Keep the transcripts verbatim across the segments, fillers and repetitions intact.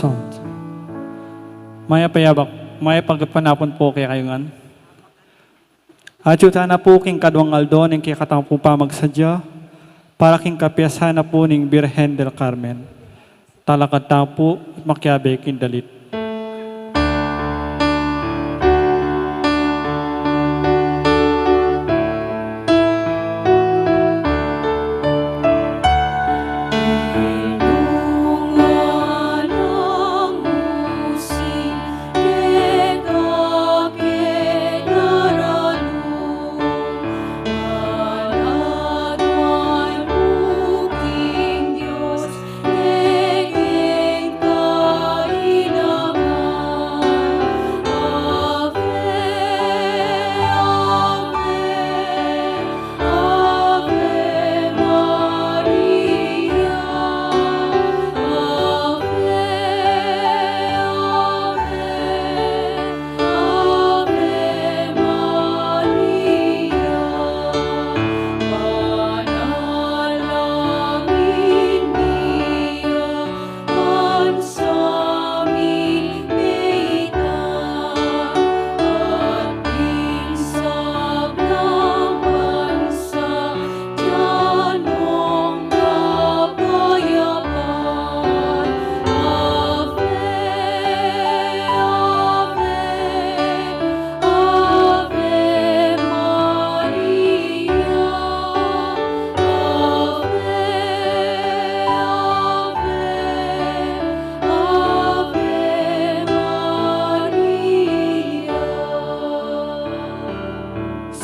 Don't. Mayap a yabak, mayap a gatpanapun pu kekayu ngan. Atyu tana pu king kaduang aldo ning kekatamung pamagsadya, para king kapiyasan na pu ning Birhen del Carmen. Talakad tamu pu, makiabe king dalit.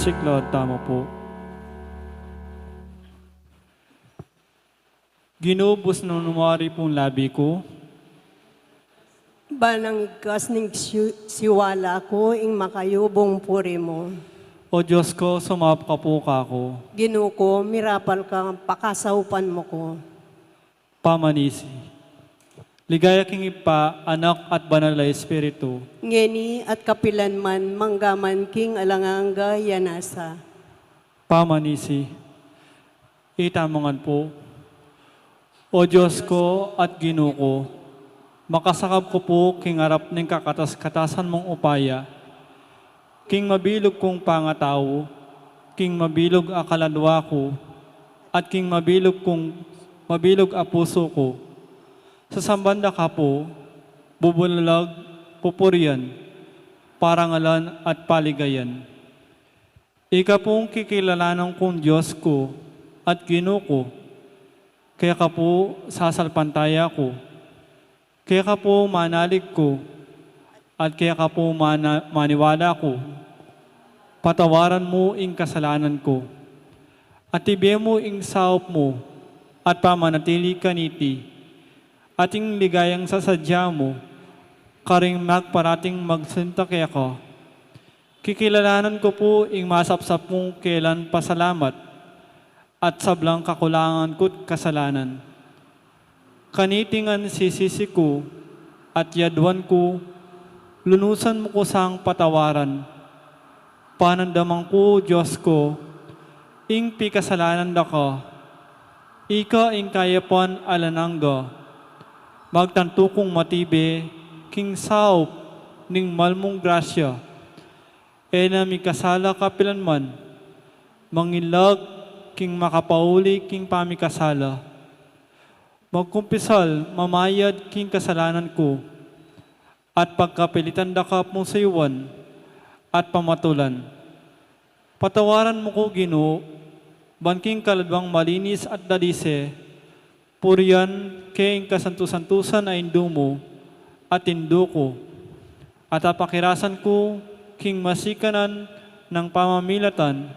Siklaud tamu pu. Ginu, busnan mu ing labi ku. Ban ing igkas ning si-, siwala ku ing makayubung puri mu. O Dios ku, sumaup ka pu kaku. Ginu ku, mirapal ka, pakasaupan mu ku. Pamanisi. Ligaya king Ibpa, Anak, at Banal a Espiritu. Ngeni at kapilan man, mangga man king alang angga, ya nasa. Pamanisi. Itamu ngan pu. O Dios ku at Ginu ku, makasakab ku pu king arap ning kakatas-katasan mung upaya, king mabilug kung pangatau, king mabilug a kaladua ku, at king mabilug kung, mabilug a pusu ku. Sasamban da ka pu, bubulalag, pupurian, parangalan, at paligayan. Ika pung kikilalanan kung Dios ku at Ginu ku, keka pu sasalpantaya ku, keka pu manalig ku, at keka pu mana-, maniwala ku. Patawaran mu ing kasalanan ku, at ibie mu ing saup mu, at pamanatili kaniti, at ing ligayang sasadya mu, karing magparating magsinta keka. Kikilalanan ku pu ing masapsap mung kelan pasalamat, at sablang kakulangan ku't kasalanan. Kaniti ngan sisisi ku, at yaduan ku, lunusan mu ku sang patawaran. Panandaman ku, Dios ku, ing pikasalanan da ka, ika ing kayapan alang angga. Magtantu kung matibe, king saup ning mal mung grasya. E na mikasala kapilan man, mangilag king makapauli king pamikasala. Magkumpisal, mamayad king kasalanan ku, at pagkapilitan da ka pung suyuan, at pamatulan. Patawaran mu ku, Ginu, ban king kaladuang malinis at dalise, purian ke ing kasantu-santusan a Indu mu at Indu ku, at apakirasan ku king masikanan nang pamamilatan,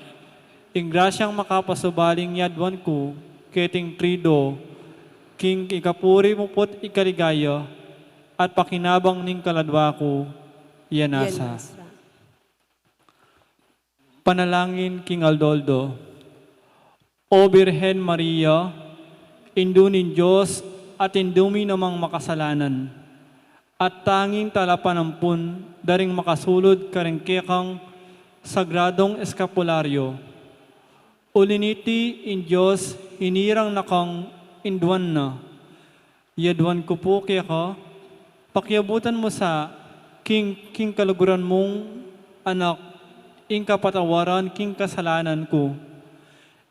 ing grasyang makapasubaling yaduan ku keting trido, king ikapuri mu pu't ikaligaya, at pakinabang ning kaladua ku, ya nasa. Panalangin king aldo-aldo. O Birhen Maria, Indu ning Dios at Indu mi namang makasalanan, at tanging talapanampun da ring makasulud karing kekang sagradong eskapularyo. Uli niti ing Dios hinirang na kang induan na. Yaduan ku pu keka, Pakiabutan mu sa king, king kaluguran mung Anak, ing kapatawaran king kasalanan ku,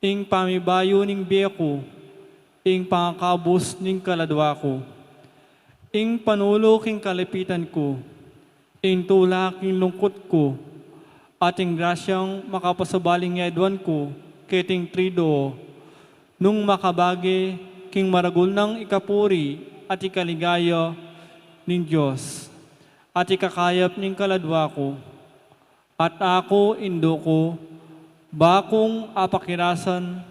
ing pamibayu ning bie ku, ing pangakabus ning kaladwa ku, ing panulu king kalapitan ku, ing tula king lungkut ku, at ing grasyang makapasubaling yaduan ku, keting triduo, nung makabage king maragul nang ikapuri at ikaligaya ning Dios, at ikakayap ning kaladwa ku. At aku, indu ku, ba kung apakirasan,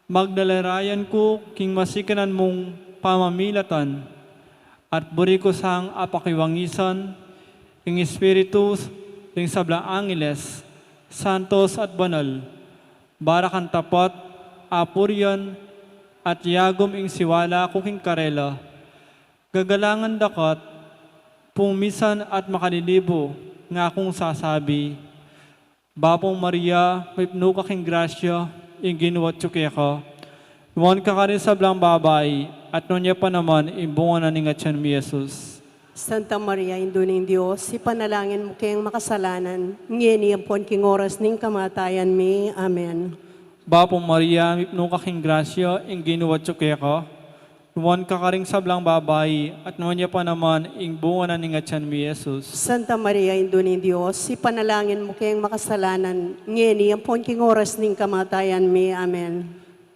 magdalarayan ku king masikanan mung pamamilatan, at buri ku sang apakiwangisan ing espiritu ring sablang angeles, santos at banal, bara kang tapat a purian, at yagum ing siwala ku king karela. Gagalangan da ka't pung misan at makalilibu nga kung sasabi, Bapu Maria, mipnu ka king grasya, ing Ginu atyu keka, nuan ka karing sablang babai, at nuan ya pa naman ing bunga na ning atyan mu, i Jesus. Santa Maria, Indu ning Dios, ipanalangin mu keng makasalanan, ngeni ampon king oras ning kamatayan mi. Amen. Bapu Maria, mipnu ka king grasya, ing Ginu atyu keka, nuan ka karing sablang babai, at nuan ya pa naman ing bunga na ning atyan mu, i Jesus. Santa Maria, Indu ning Dios, ipanalangin mu keng makasalanan, ngeni ampon king oras ning kamatayan mi. Amen.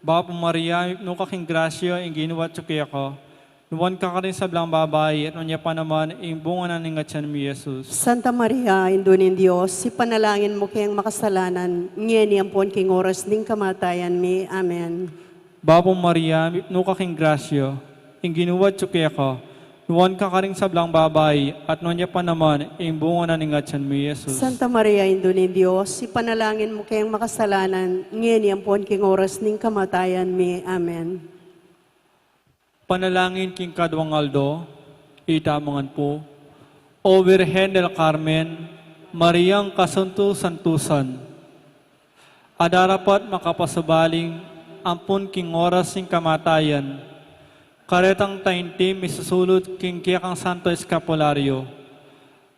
Bapu Maria, mipnu ka king grasya, ing Ginu atyu keka, nuan ka karing sablang babai, at nuan ya pa naman ing bunga na ning atyan mu, i Jesus. Santa Maria, Indu ning Dios, ipanalangin mu keng makasalanan, ngeni ampon king oras ning kamatayan mi. Amen. Bapu Maria, mipnu ka king grasya, ing Ginu atyu keka, nuan ka karing sablang babai, at nuan ya pa naman ing bunga na ning atyan mu, i Jesus. Santa Maria, Indu ning Dios, ipanalangin mu keng makasalanan, ngeni ampon king oras ning kamatayan mi. Amen. Panalangin king kadwang aldo. Ita mu ngan pu. O Virgen del Carmen, Mariang kasuntu-santusan, a darapat makapasubaling ampun king oras ning kamatayan, karetang taintim misusulut king kekang Santo Eskapulario,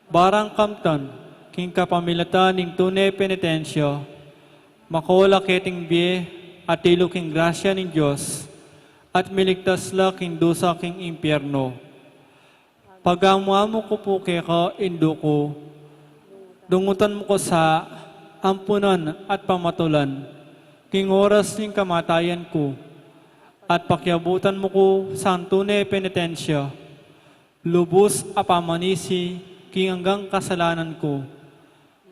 barang kamtan, king kapamilatan ning tune penitensya, makola keting bie, atilu king grasya ning Dios, at miligtas la king dusa king impierno. Pagamu-amu ku pu keka, Indu ku, dungutan mu ku sa ampunan at pamatulan king oras ning kamatayan ku, at pakiabutan mu ku sang tune penitensya, lubus a pamanisi king anggang kasalanan ku,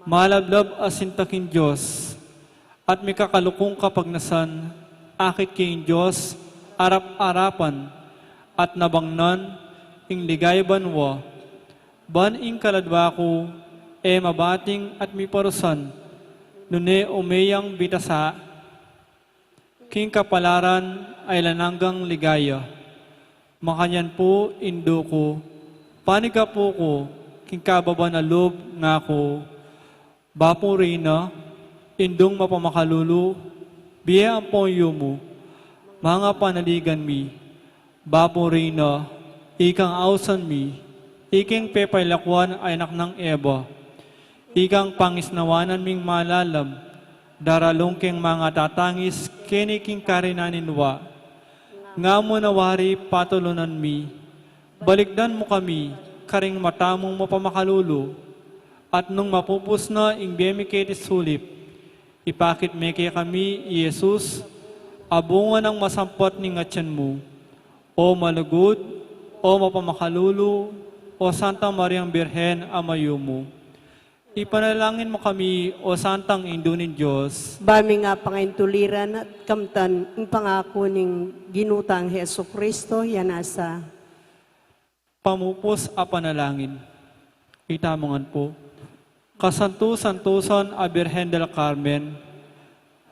malablab a sinta king Dios, at mikakalukung kapagnasan akit king Dios arap-arapan, at nabangnan ing ligaya banua, ban ing kaladwa ku e mabating at miparusan, nune ume yang bitasa king kapalaran a alang anggang ligaya. Makanyan pu, Indu ku, panigapu ku king kababan a lub, ngaku, Bapu Reyna, Indung mapamakalulu, bie ampon yumu, mangapanaligan mi. Bapu Reyna, ikang ausan mi, ikeng pepailakuan a anak nang Eva, ikang pangisnawanan ming malalam, daralung keng mangatatangis keni king karinan ning wa. Nga mu na wari patulunan mi, balikdan mu kami karing mata mung mapamakalulu, at nung mapupus na ing bie mi keti sulip, ipakit me kekami i Jesus, a bunga nang masampat ning atyan mu. O malugud, o mapamakalulu, o Santa Mariang Birhen a mayumu, ipanalangin mu kami, o Santang Indu ning Dios. Ba ming apangaintuliran at kamtan ing pangaku ning Ginu tang Jesucristo, ya nasa. Pamupus a panalangin. Ita mu ngan pu. Kasantu-santusan a Birhen del Carmen,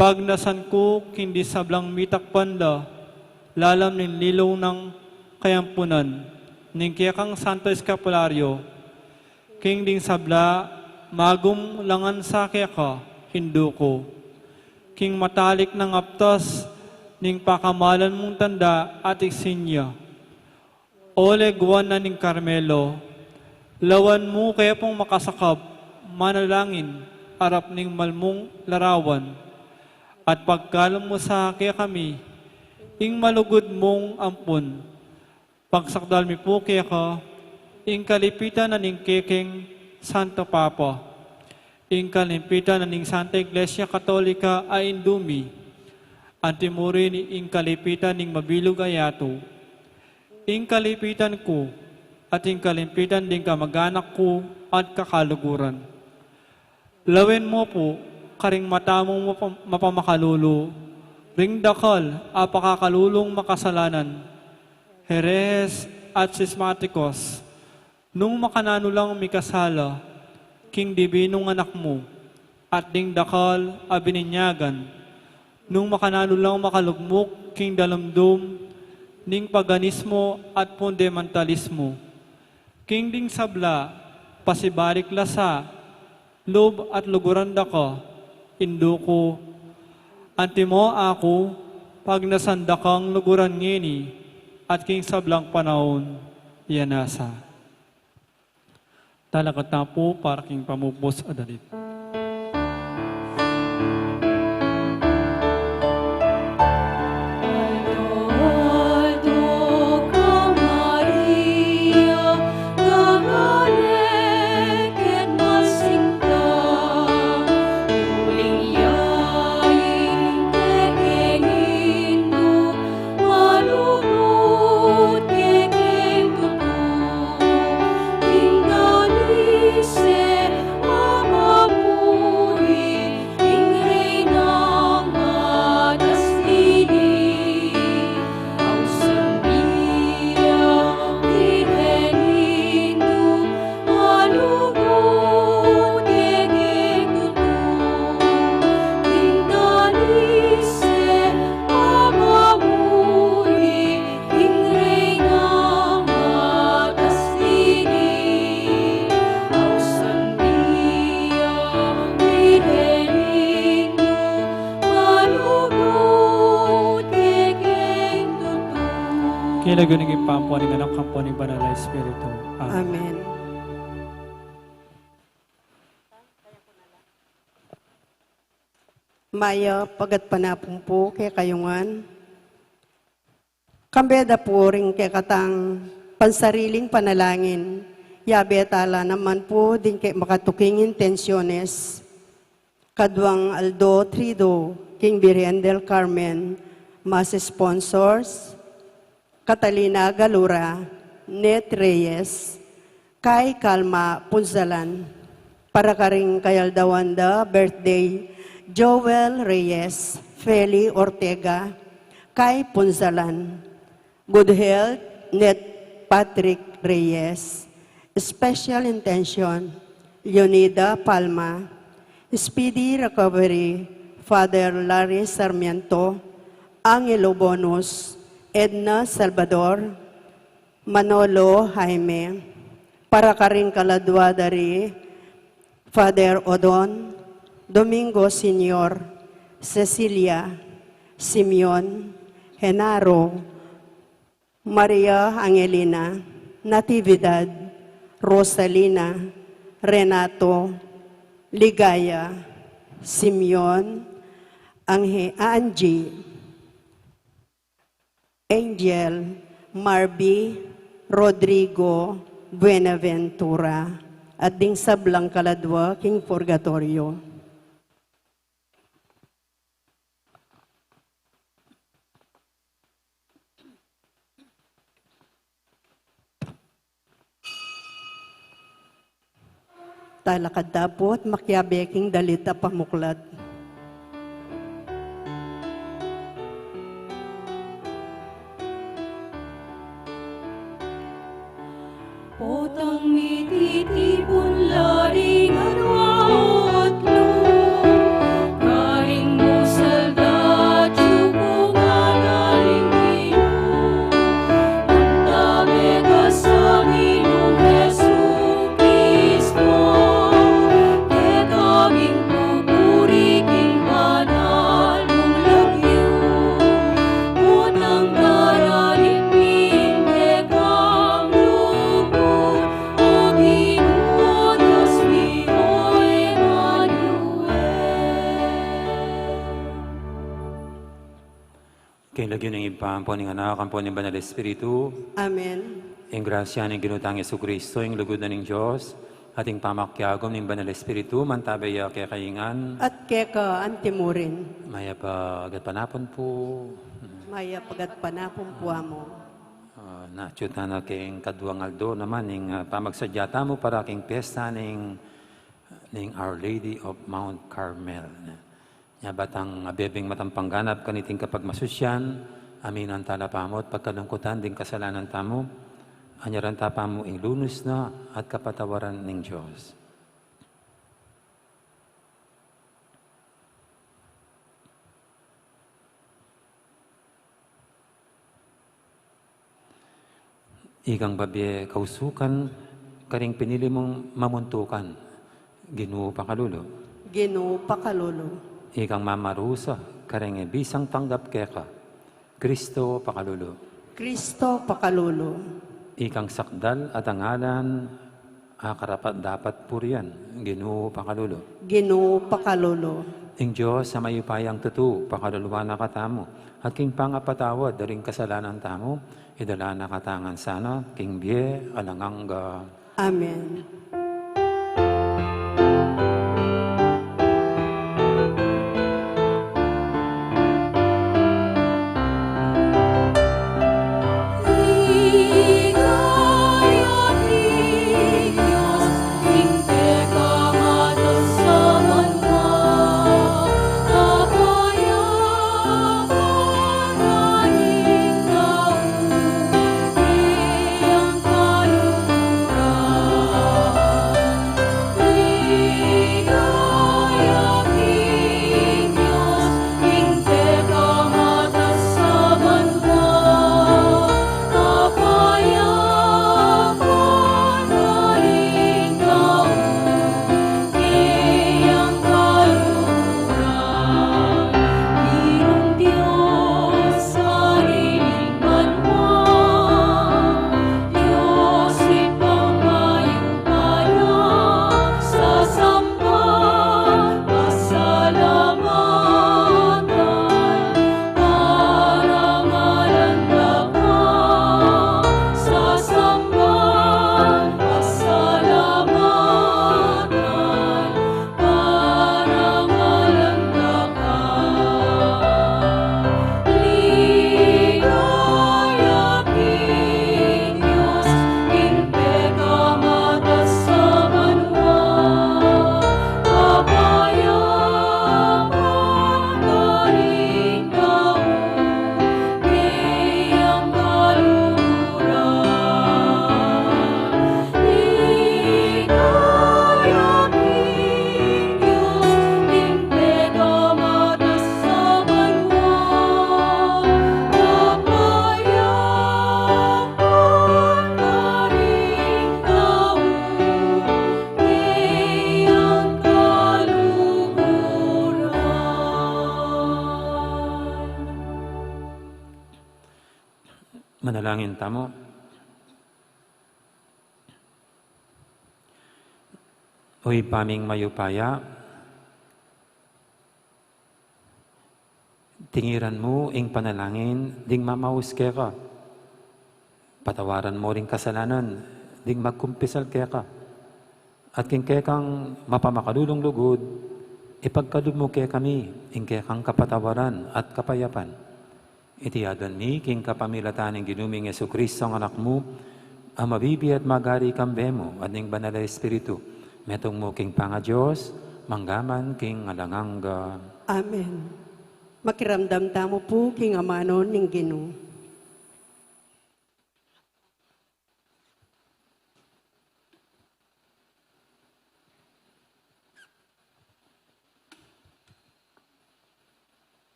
pagnasan ku king ding sablang mitakpan la lalam ning lilu nang kayampunan ning kekang Santo Eskapulario, king ding sabla magum la ngan sa keka, Indu ku, king matalik nang aptas ning pakamalan mung tanda at insinya. O leguan na ning Carmelo, lawan mu ke pung makasakab manalangin arap ning malmung larawan, at pagkalub mu sa kekami ing malugud mung ampun. Pagsakdal mi pu keka ing kalipitan na ning kekeng Santo Papa, ing kalipitan na ning Santa Iglesia Katolika a indu mi, anti mu rin ing kalipitan ning mabilug a yatu, ing kalipitan ku, at ing kalipitan ding kamag-anak ku at kakaluguran. Lawen mu pu karing mata mung mapa-, mapamakalulu ring dakal a pakakalulung makasalanan, herehes at sismatikos, nung makananu lang mikasala king dibinung anak mu, at ding dakal a bininyagan, nung makananu lang makalugmuk king dalumdum ning paganismo at fundamentalismo. King ding sabla, pasibalik la sa lub at luguran da ka, indu ku, anti mo aku, pagnasan da kang luguran ngeni, at king sablang panaun, ya nasa. Talakad ta pu para king pamupus a dalit. King lagyu ning Ibpa, ampo ning Anak, ampo ning Banal a Espiritu. Amen. Amen. Mayap a gatpanapun pu kekayu ngan. Kambe da pu ring kekatang pansariling panalangin, yabe tala naman pu ding ke makatuking intensiones. Kaduang Aldo Trido, king Birhen del Carmen, mas sponsors, Catalina Galura, Net Reyes, kay Kalma Punzalan, para karing kayaldawan da birthday, Joel Reyes, Feli Ortega, kay Punzalan. Good health, Net Patrick Reyes. Special intention, Leonida Palma. Speedy recovery, Father Larry Sarmiento, Angelo Bonus, Edna Salvador, Manolo Jaime, para karing kaladua da ri Father Odon, Domingo Senior, Cecilia, Simeon, Genaro, Maria Angelina, Natividad, Rosalina, Renato, Ligaya, Simeon, Ange-, Angie, Angel, Marby, Rodrigo, Buenaventura, at ding sablang kaladua king purgatorio. Talakad ta pu at makiabe king dalit a pamuklat. Potang mititipun la ring adua o atlu, karing musal da cuku ngana ring Ginu. Antabe ka sa Ginung Jesucristo, keka ing pupuri King lagyu ning Ibpa, ampo ning Anak, ampo ning Banal Espiritu. Amen. Ing grasya ning Ginu tang Jesucristo, ing lugud na ning Dios, at ing pamakiagum ning Banal Espiritu, mantabe ya kekayu ngan. At keka antimurin. Mayap a gatpanapun pu. Mayap a gatpanapun pu, Among. Ah, atyu tana king kaduang aldo naman ning, ah, pamagsadya tamu para king piyesta ning, ning Our Lady of Mount Carmel. Nya ba tang abebing matampang ganap kaniting kapagmasusyan, aminan tala pamu at pagkalungkutan ding kasalanan tamu, anyaran ta pamu ing lunus na at kapatawaran ning Dios. Ikang babie kausukan karing pinili mung mamuntukan, Ginu pakalulu. Ginu pakalulu. Ikang mamarusa karing e bisang tanggap keka, Kristo pakalulu. Kristo pakalulu. Ikang sakdal at angalan a karapat-dapat purian, Ginu pakalulu. Ginu pakalulu. Ing Dios a mayupayang tutu, pakaluluan na katamu, at king pangapatawad da ring kasalanan tamu, idala na katamu ngan sana king bie alang angga. Amen. Manalangin tamu. O Ibpa ming mayupaya, tingiran mu ing panalangin ding mamaus keka. Patawaran mu ring kasalanan ding magkumpisal keka. At king kekang mapamakalulung lugud, ipagkalub mu kekami ing kekang kapatawaran at kapayapan. Iti adwan mi king kapamilatan ning Ginu ming Jesucristo, a Anak mu, a mabibie at magari kambe mu at ning Banal a Espiritu, metung mu king pangaDios, mangga man king alang angga. Amen. Makiramdam tamu pu king amanu ning Ginu.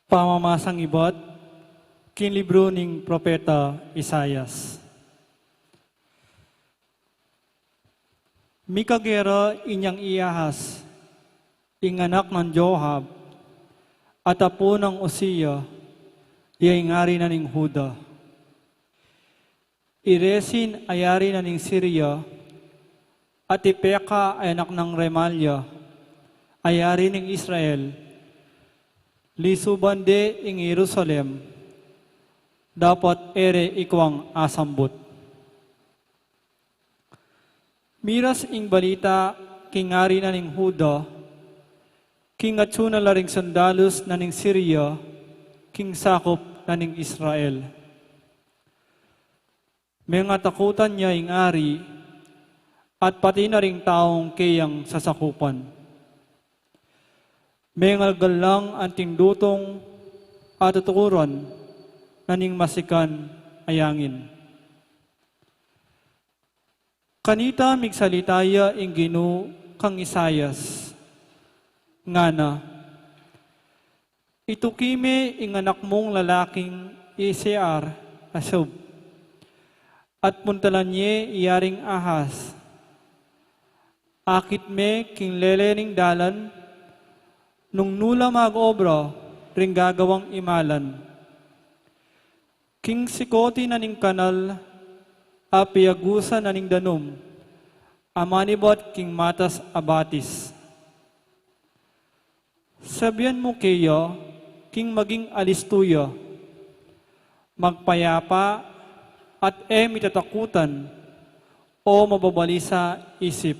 Pamamasang ibat king libru ning propeta Isaias. Mikagera inyang i Ahaz, ing anak nang Joab, At apu nang Uzia, ya ing ari na ning Juda. I Rezin a ari na ning Siria, at i Peka a anak nang Remalia, a ari ning Israel, lisuban de ing Jerusalem, dapot e re ikwang asambut. Miras ing balita king ari na ning Juda, king atsu na la ring sundalus na ning Siria, king sakup na ning Israel. Mengatakutan ya ing ari, at pati na ring taung keyang sasakupan. Mengalgal lang anting dutung a tutukuran na ning masikan a yangin. Kanita migsalita ya ing Ginu kang Isaias, ngana, Ituki me ing anak mung lalaking i Shear-Jashub, at puntalan ye i Aring Ahaz. Akit me king lele ning dalan, nung nu la mag-obra ring gagawang imalan. King sikoti na ning kanal a piagusan na ning danum, a manibat king matas a batis. Sabian mu keya king maging alistu ya, magpayapa at e mitatakutan o mababalisa isip.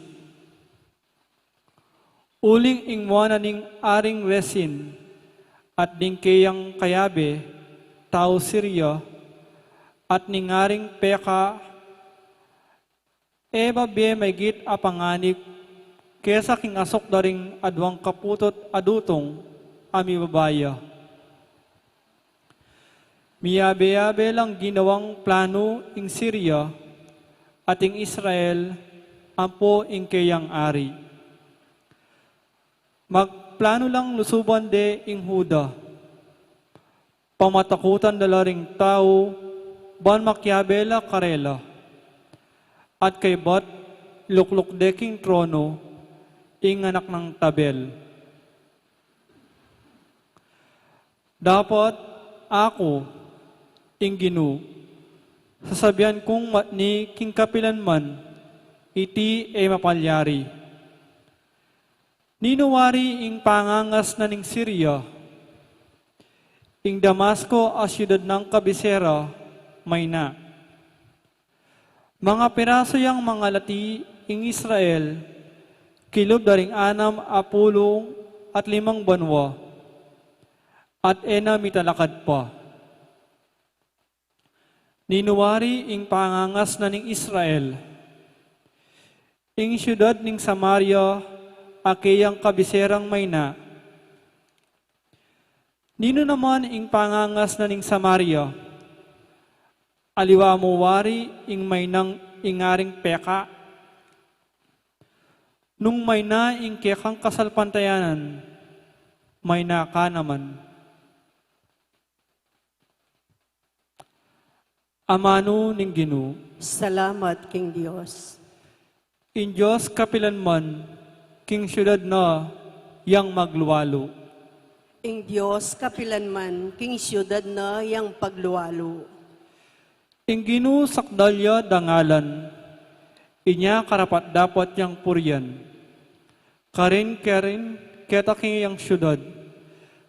Uling ing mua na ning aring Rezin at ding keyang kayabe, tau Siria, at ning aring Peka, e babie maigit a panganib kesa king asuk da ring aduang kaputut a dutung a mibaba ya. Miyabe-yabe lang ginawang planu ing Siria at ing Israel ampo ing keyang ari. Magplanu lang lusuban de ing Juda. Pamatakutan da la ring tau ban makiabe la karela. At kaybat lukluk de king trono ing anak nang Tabeel. Dapot aku, ing Ginu, sasabian kung matni king kapilanman, iti e mapalyari. Ninu wari ing pangangas na ning Siria, ing Damasco a siudad nang kabisera, mayna. Mangapirasu yang mangalati ing Israel, kilub da ring anam a pulu at limang banua, at e na mitalakad pa. Ninu wari ing pangangas na ning Israel, ing siudad ning Samaria a keyang kabiserang mayna. Ninu naman ing pangangas na ning Samaria? Aliwa mu wari ing maynang ing aring Peka? Nung mayna ing kekang kasalpantayanan, mayna ka naman. Amanu ning Ginu. Salamat king Dios. Ing Dios kapilanman king siudad na yang maglualu. Ing Dios kapilanman king siudad na yang paglualu. Ing Ginu sakdal ya dangalan, inya karapat-dapat yang purian. Karin-karin keta king yang siudad,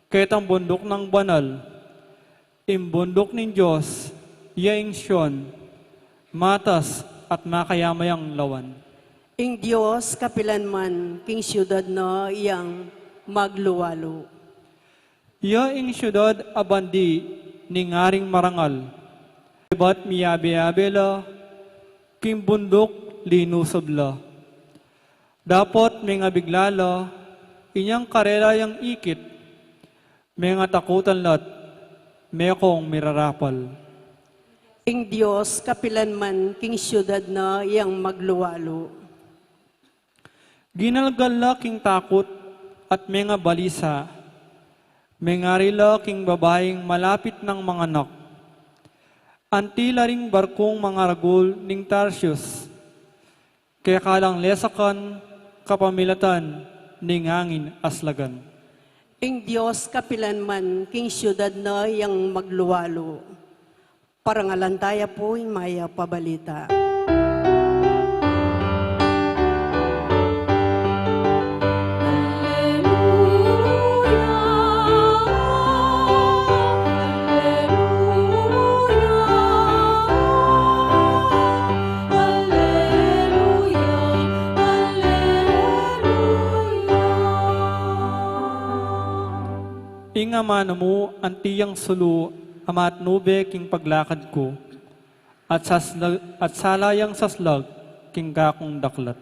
ketang bunduk nang banal, ing bunduk ning Dios, ya ing Sion, matas at makayamayang lawan. Ing Dios kapilanman king siudad na yang maglualu. Ya ing siudad a bandi ning aring marangal. Ibat miyabe-yabe la, king bunduk linusub la. Dapot mengabigla la, inyang karela yang ikit, mengatakutan la't mekong mirarapal. Ing Dios kapilanman king siudad na yang maglualu. Ginalgal la king takut at mengabalisa, mengari la king babaing malapit nang manganak. Anti la ring barkung mangaragul ning Tarsus, keka lang lesakan kapamilatan ning angin aslagan. Ing Dios kapilan man king siudad na yang maglualu. Parangalan taya pu ing mayap a balita. Ing amanu mu anti yang sulu a matnube king paglakad ku, at sasla-, at sala yang saslag king gakung daklat.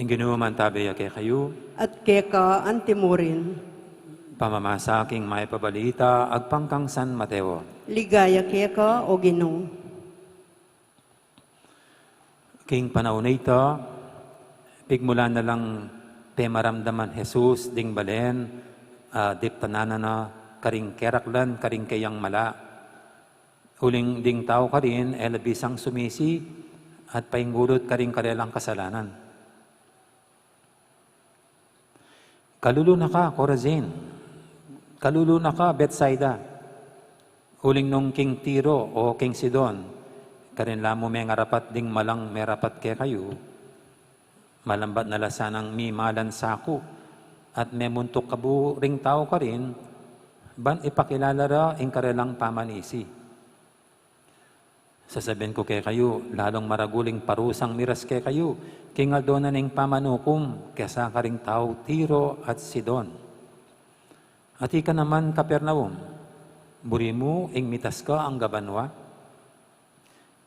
Ing Ginu mantabe ya kekayu. At keka anti murin. Pamamasa king mayap a balita agpang kang San Mateo. Ligaya keka, o Ginu. King panaun a ita, pigmulan na lang pemaramdaman Jesus ding balen, ah, diptanan na karing keraklan, karing keyang mala. Uling ding tau karin, e la bisang sumisi, at paingulut karing karelang kasalanan. Kalulu na ka, Corazin! Kalulu na ka, Betsaida! Uling nung king Tiro o king Sidon, karin la mu mengarapat ding malang merapat kekayu, malambat na la sanang mimalan saku, at memuntuk kabu ring tau karin, ban ipakilala ra ing karelang pamanisi. Sasabian ku kekayu, lalung maragul ing parusang miras kekayu king aldo na ning pamanukum kesa karing tau Tiro at Sidon. At ika naman, Capernaum, buri mu ing mitas ka angga banua?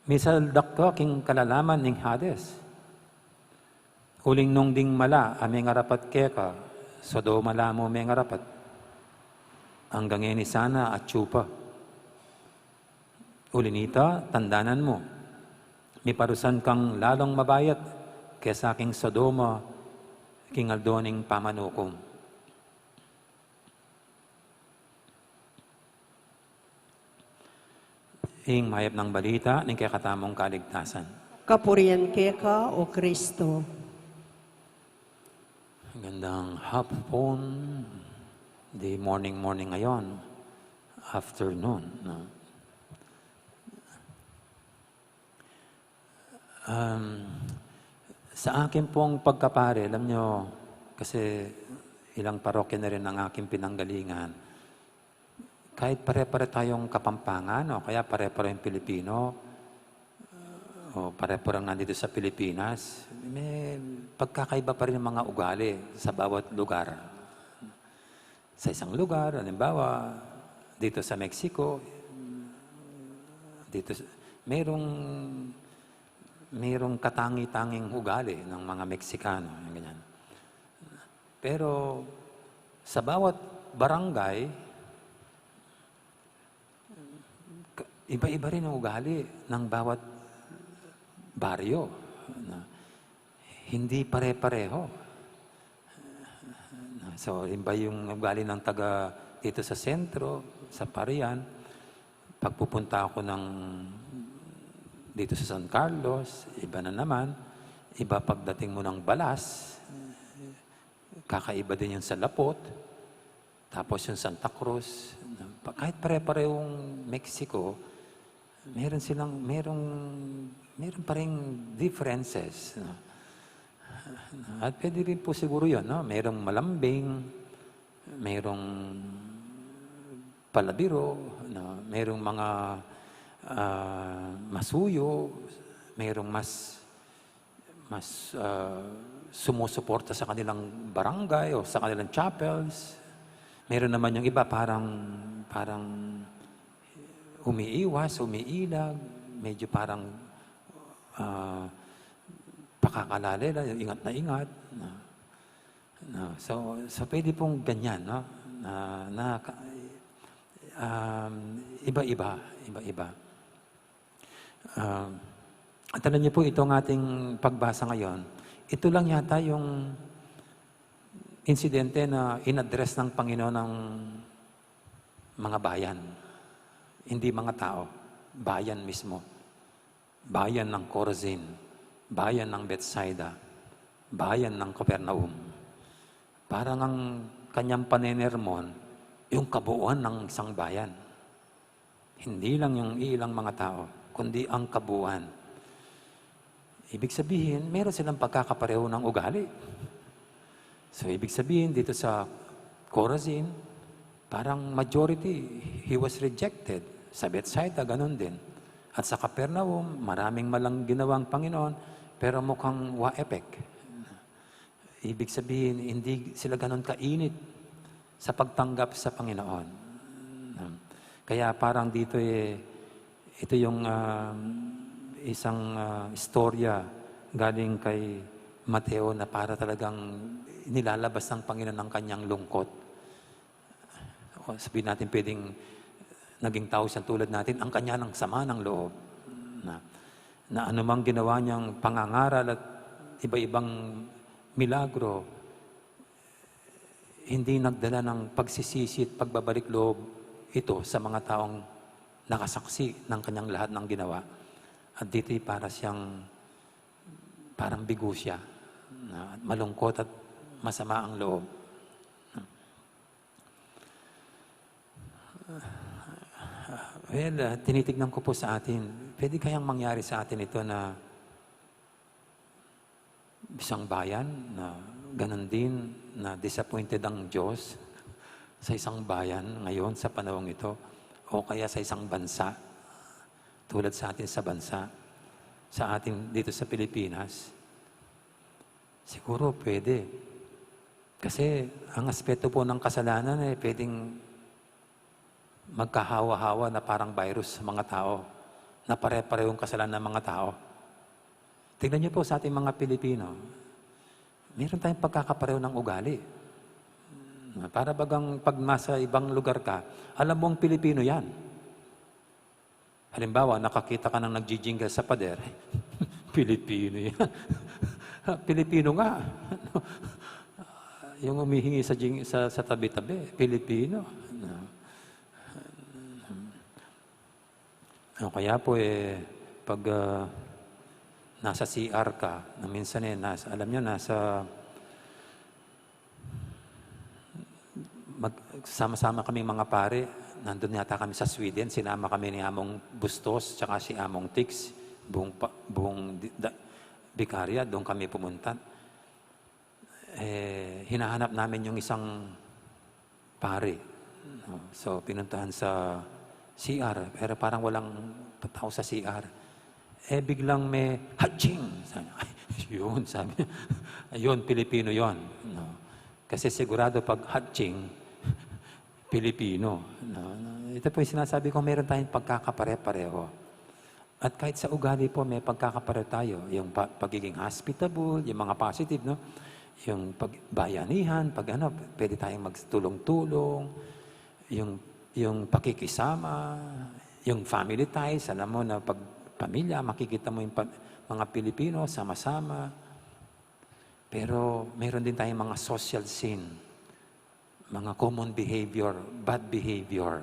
Misaldak ka king kalalaman ning Hades. Uling nung ding mala a mengarapat keka, Sodoma la mu mengarapat, angga ngeni sana atyu pa. Uli nita, tandanan mu, miparusan kang lalung mabayat kesa king Sodoma king aldo ning pamanukum. Ing mayap nang balita ning kekatamung kaligtasan. Kapurian keka, o Kristo. Gandang hapon, di morning-morning ngayon, afternoon, no? Um, sa akin pong pagkapare, alam nyo, kasi ilang parokya na rin ang aking pinanggalingan. Kahit pare-pare tayong Kapampangan o kaya pare-parehong Pilipino, o pare-parehong nandito sa Pilipinas, may pagkakaiba pa rin ang mga ugali sa bawat lugar. Sa isang lugar, halimbawa, dito sa Mexico, dito sa, merong, merong katangi-tanging ugali ng mga Meksikano, yung ganyan. Pero sa bawat barangay, ka-, iba-iba rin ang ugali ng bawat baryo, no? Hindi pare-pareho. So, iba yung ugali ng taga dito sa sentro, sa Parian. Pagpupunta ako ng dito sa San Carlos, iba na naman. Iba pagdating mo ng Balas, kakaiba din yung sa Lapot. Tapos yung Santa Cruz, pa-, kahit pare-parehong Mexico, meron silang, merong, meron pa ring differences, no? At pwede rin po siguro yun, no? Merong malambing, merong palabiro, no? Merong mga, ah, masuyo, merong mas mas, ah, sumusuporta sa kanilang barangay o sa kanilang chapels. Meron naman yung iba parang, parang umiiwas, umiilag, medyo parang, ah, pakakalale lang, yung ingat na ingat, no? No, so, so pwede pong ganyan, no? Na, na, um, iba-iba, iba-iba. Um, At alam niyo po, itong ating pagbasa ngayon, ito lang yata yung insidente na in-address ng Panginoon ng mga bayan. Hindi mga tao, bayan mismo. Bayan ng Corazin, bayan ng Bethsaida, bayan ng Capernaum. Parang ang kanyang panenermon, yung kabuuan ng isang bayan. Hindi lang yung ilang mga tao, kundi ang kabuuan. Ibig sabihin, meron silang pagkakapareho ng ugali. So, ibig sabihin, dito sa Corazin, parang majority, he was rejected. Sa Bethsaida, ganun din. At sa Capernaum, maraming malang ginawang Panginoon, pero mukhang wa epek. Ibig sabihin, hindi sila ganun kainit sa pagtanggap sa Panginoon. Kaya parang dito, eh, ito yung, ah, isang, ah, istorya galing kay Mateo na para talagang nilalabas ng Panginoon ang kanyang lungkot. O sabihin natin, pwedeng naging tao siyang tulad natin, ang kanya ng sama ng loob. Na, na anumang ginawa niyang pangangaral at iba-ibang milagro, hindi nagdala ng pagsisisi at pagbabalik loob ito sa mga taong nakasaksi ng kanyang lahat ng ginawa. At dito'y para siyang, parang bigo siya, na malungkot at masama ang loob. Well, ah, tinitignan ko po sa atin, pwede kayang mangyari sa atin ito na isang bayan na ganun din, na disappointed ang Diyos sa isang bayan ngayon, sa panahong ito, o kaya sa isang bansa, tulad sa atin sa bansa, sa atin dito sa Pilipinas? Siguro pwede. Kasi ang aspeto po ng kasalanan, eh, pwedeng magkahawa-hawa na parang virus sa mga tao, na pare-parehong kasalanan ng mga tao. Tingnan niyo po sa ating mga Pilipino, meron tayong pagkakapareho ng ugali. Para bagang pag nasa ibang lugar ka, alam mong Pilipino yan. Halimbawa, nakakita ka ng nagjijingle sa pader, Pilipino yan. Pilipino nga. Yung humihingi sa jing-, sa, sa tabi-tabi, Pilipino. O kaya po, eh, pag, ah, nasa C R ka, na minsan, eh, nasa, alam niyo, nasa, mag-, sama-sama kaming mga pare, nandun yata kami sa Sweden, sinama kami ni Among Bustos, tsaka si Among Tix, buong pa-, buong di-, da-, bikarya, doon kami pumunta. Eh, hinahanap namin yung isang pare. No? So, pinuntahan sa C R, pero parang walang tao sa C R. Eh, biglang may, "Hatching!" Sabi, "Ay, yun," sabi niya. "Ayun, Pilipino yun." No? Kasi sigurado pag hatching, Pilipino. No? Ito po yung sinasabi ko, meron tayong pagkakapare-pareho. At kahit sa ugali po, may pagkakapareho tayo. Yung pa-, pagiging hospitable, yung mga positive, no? Yung pag-, bayanihan, pag ano, pwede tayong magtulong-tulong, yung, yung pakikisama, yung family ties, alam mo na pag pamilya, makikita mo yung pa-, mga Pilipino, sama-sama. Pero meron din tayong mga social sin, mga common behavior, bad behavior.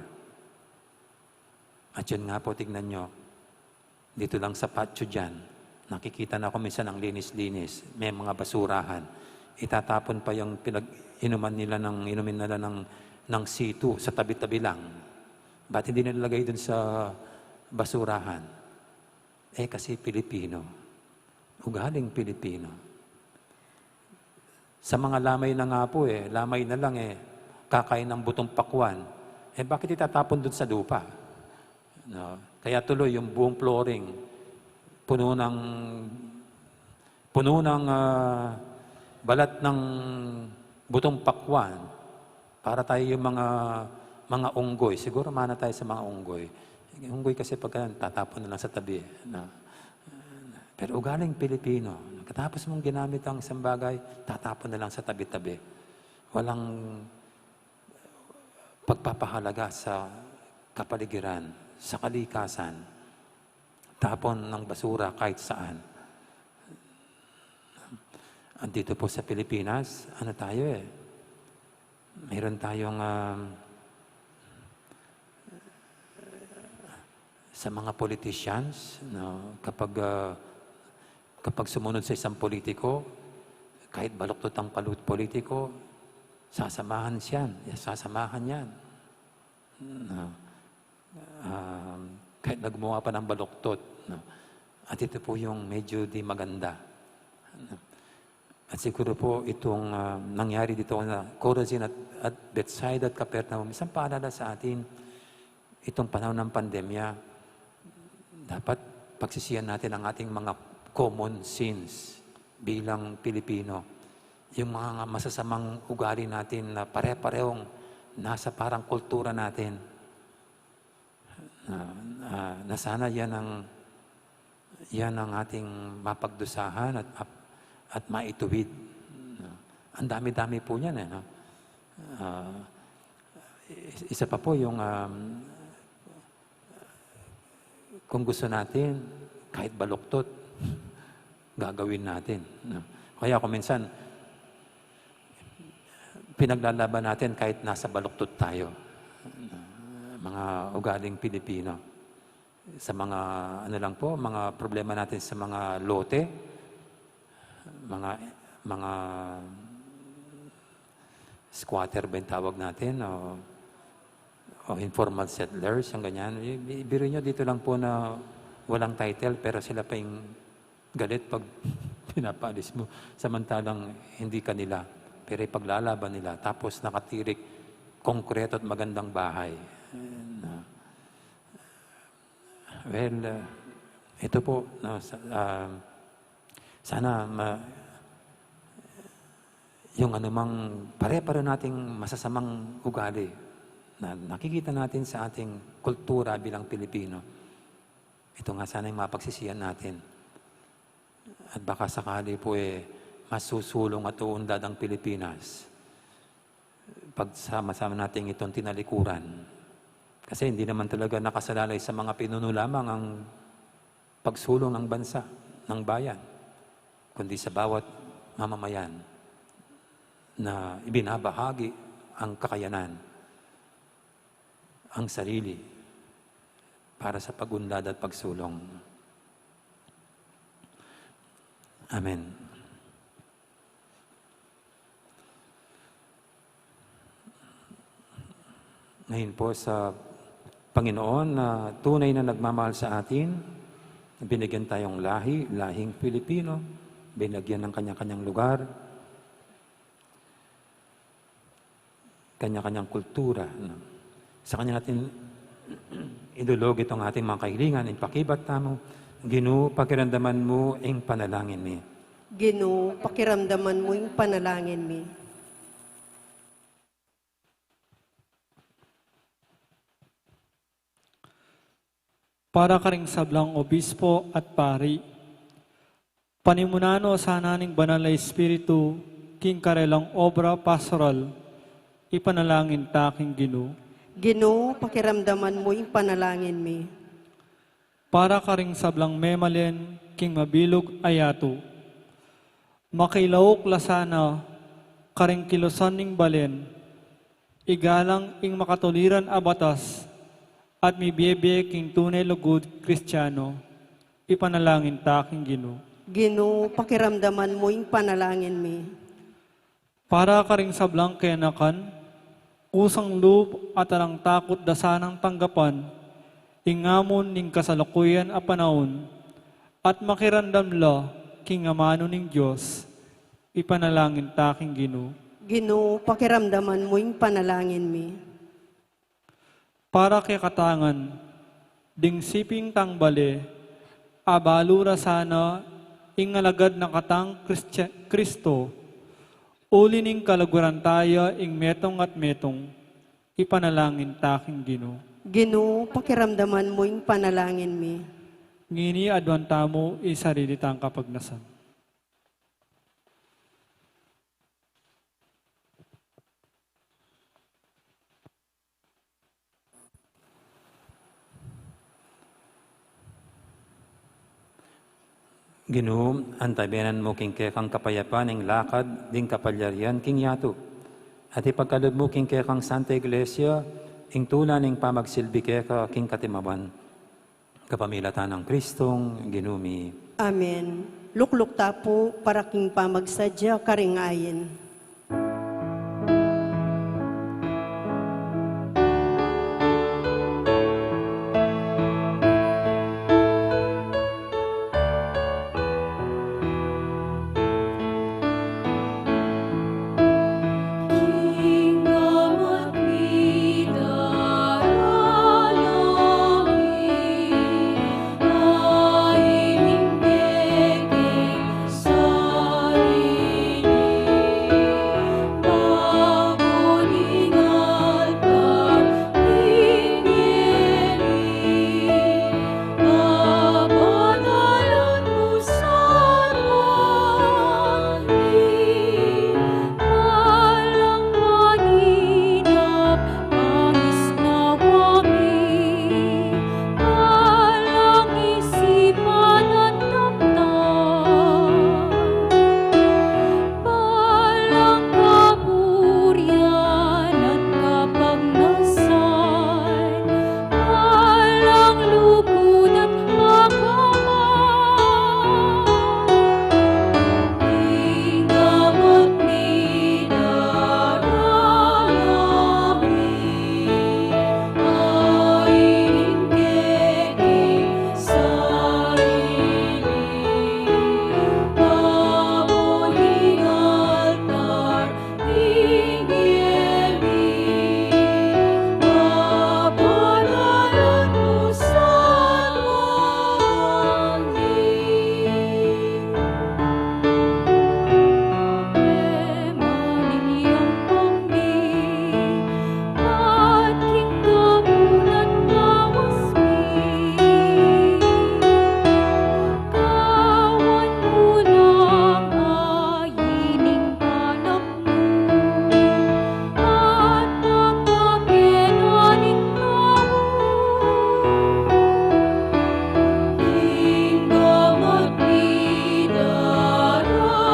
At yun nga po, tignan nyo, dito lang sa patio dyan, nakikita na ko minsan ang linis-linis, may mga basurahan. Itatapon pa yung pinag-inuman nila ng, inumin nila ng, ng C two sa tabi-tabi lang. Ba't hindi nilalagay dun sa basurahan? Eh, kasi Pilipino. Ugaling Pilipino. Sa mga lamay na nga po eh, lamay na lang eh, kakain ng butong pakwan. Eh, bakit itatapon dun sa lupa? No? Kaya tuloy yung buong flooring, puno ng, puno ng, ah, balat ng butong pakwan. Para tayo yung mga, mga unggoy. Siguro mana tayo sa mga unggoy. Yung unggoy kasi pagka tatapon na lang sa tabi. Na, pero ugaling Pilipino, katapos mong ginamit ang isang bagay, tatapon na lang sa tabi-tabi. Walang pagpapahalaga sa kapaligiran, sa kalikasan. tapon ng basura kahit saan. At dito po sa Pilipinas, ano tayo eh, mayroon tayong, um, sa mga politicians, no, kapag, ah, kapag sumunod sa isang politiko, kahit baluktot ang palu-, politiko, sasamahan siya, sasamahan yan. No? Um, kahit na gumawa pa ng baluktot, no? At ito po yung medyo di maganda. At siguro po itong, ah, nangyari dito na Corazin at, at Bethsaida at Capernaum, isang paalala sa atin, itong panahon ng pandemya, dapat pagsisihan natin ang ating mga common sins bilang Pilipino. Yung mga masasamang ugali natin na pare-parehong nasa parang kultura natin. Na, na, na sana yan ang, yan ang ating mapagdusahan at, at, at maituwid. No? Ang dami-dami po niyan eh, no? Ah, is-, isa pa po yung, um, kung gusto natin, kahit baluktot, gagawin natin, no? Kaya kung minsan, pinaglalaban natin kahit nasa baluktot tayo. Mga ugaling Pilipino. Sa mga, ano lang po, mga problema natin sa mga lote, mga, mga squatter ba yung tawag natin, o, o informal settlers, yung ganyan. I-, i-, biro nyo, dito lang po na walang title, pero sila pa yung galit pag pinapaalis mo. Samantalang hindi kanila, pero ipaglalaban nila. Tapos nakatirik, konkreto at magandang bahay. Ayan, ah. Well, ah, ito po, no, sa, ah, sana ma-, yung anumang pare-pare nating masasamang ugali na nakikita natin sa ating kultura bilang Pilipino, ito nga sana yung mapagsisihan natin. At baka sakali po, eh, masusulong at uunlad ang Pilipinas pag sama-sama natin itong tinalikuran. Kasi hindi naman talaga nakasalalay sa mga pinuno lamang ang pagsulong ng bansa, ng bayan, kundi sa bawat mamamayan na ibinabahagi ang kakayanan, ang sarili, para sa pag-unlad at pagsulong. Amen. Ngayon po sa Panginoon na tunay na nagmamahal sa atin, binigyan tayong lahi, lahing Pilipino, binigyan ng kanya-kanyang lugar, kanya-kanyang kultura, no? Sa kanya natin idulog itong ating mga kahilingan, ipakibat tamu, Ginu, pakiramdaman mu ing panalangin mi. Ginu, pakiramdaman mu ing panalangin mi. Para karing sablang obispo at pari, panimunan no sana ning Banal a Espiritu king karelang obra pastoral, ipanalangin ta king Ginu. Ginu, pakiramdaman mu ing panalangin mi. Para karing sablang memalen king mabilug a yatu, makilauk la sana karing kilusan ning balen, igalang ing makatuliran a batas, at mibie-bie king tune lugud Kristiano, ipanalangin ta king Ginu. Ginu, pakiramdaman mu ing panalangin mi. Para karing sablang kayanakan, kusang lub at alang takut da sanang tanggapan ing amon ning kasalukuyan a panaun, at makiramdam la king amanu ning Dios, ipanalangin ta king Ginu. Ginu, pakiramdaman mu ing panalangin mi. Para kekatang ngan, ding siping tang bale, abalu ra sana ing alagad na katang Kristi-, Kristo, uli ning kaluguran taya ing metung at metung, ipanalangin ta king Ginu. Ginu, pakiramdaman mu ing panalangin mi. Ngeni aduan tamu ing sarili tang kapagnasan. Ginu, antabenan mu king kekang kapayapan ing lakad ding kapalyarian king yatu. At ipagkalub mu king kekang Santa Iglesia, ing tula ning pamagsilbi keka king katimaban. Kapamilatan nang Kristong Ginu mi. Amen. Lukluk ta pu para king pamagsadya karing ayin. Balang kaburian at kapagnasan, balang lugud at kakamay. Ing gamot mi daralami, ay ning kekeng sarili, babu ning altar ning ngeni, mabanalan mu sa langit. Ave Maria, ing yampang mi, at king kabunan lawas mi, gawan mu lang ayin ing panap mu, at pagpakenan ing tau. Ing gamot mi daralami,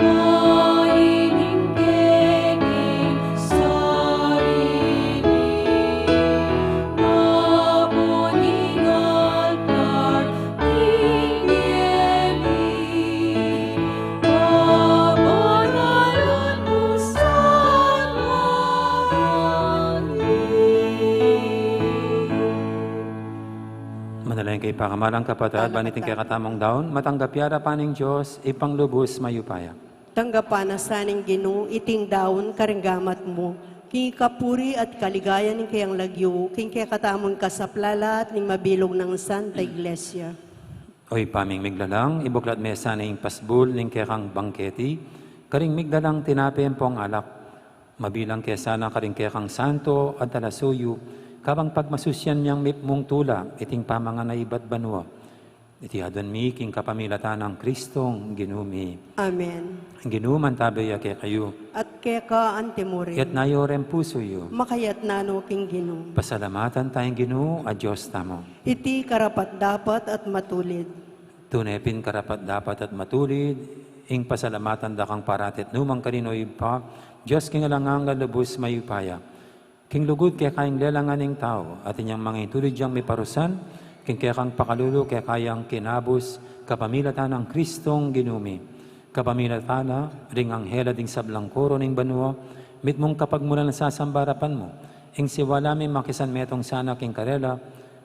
ay ning kekeng sarili, babu ning altar ning ngeni, mabanalan mu sa langit. Manalangin kayu, pakamalan kung kapatad, ban iting kekatamung daun matanggap ya arapan ning Dios, Ibpang lubus mayupaya. Tanggapan na sa ning Ginu iting daun karing gamat mu, king kapuri at kaligayan ning kayang lagyu, king kekatamung kasaplalan at ning mabilug nang Santa Iglesia. O Ibpa ming miglalang, ibuklat me sana ing pasbul ning kekang bangketi karing miglalang tinape ampong alak. Mabilang ke sana karing kekang santo at talasuyu, kabang pagmasusian yang mipmung tula iting pamangan a ibat banua. Iti aduan mi king kapamilatan nang Kristong Ginu mi. Amen. Ing Ginu mantabe ya kekayu. At keka antimurin. Iyatas yu ring pusu yu. Makayatas no king Ginu. Pasalamatan taya ing Ginu a Dios tamu. Iti karapat-dapat at matulid. Tune pin karapat-dapat at matulid ing pasalamatan da kang parati at nu man karin, o Ibpa, Dios king alang angga, lubus mayupaya. King lugud keka ing lelangan ning tau, at inyang mangitulid yang miparusan, king kekang pakalulu keka yang kinabus, kapamilatan nang Kristong Ginu mi. Kapamilatan na ring anghel at ding sablang koro ning banua, mitmung kapagmulan a sasamba arapan mu, ing siwala mi makisan metung sana king karela,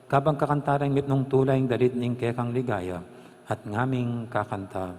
kabang kakanta reng mitmung tula ing dalit ning kekang ligaya, at ngaming kakanta.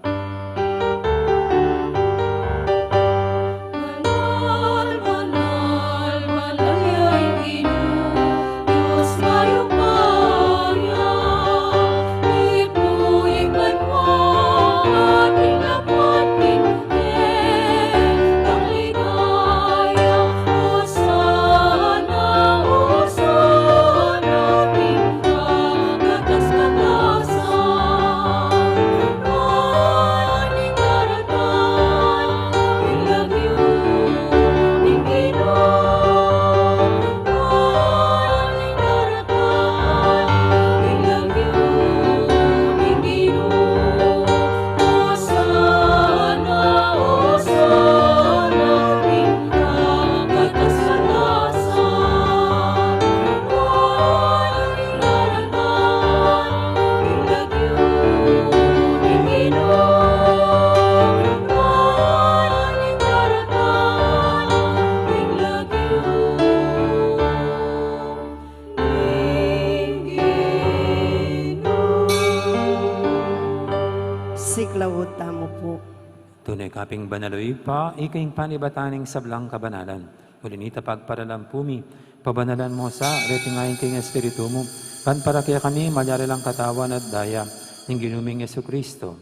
Tune ka pin banal, o Ibpa, ika ing panibatan ning sablang kabanalan. Uli na nita pagparalan pu mi, pabanalan mu sa reting ain king Espiritu mu, ban para kekami malyari lang katawan at daya ning Ginu ming Jesucristo.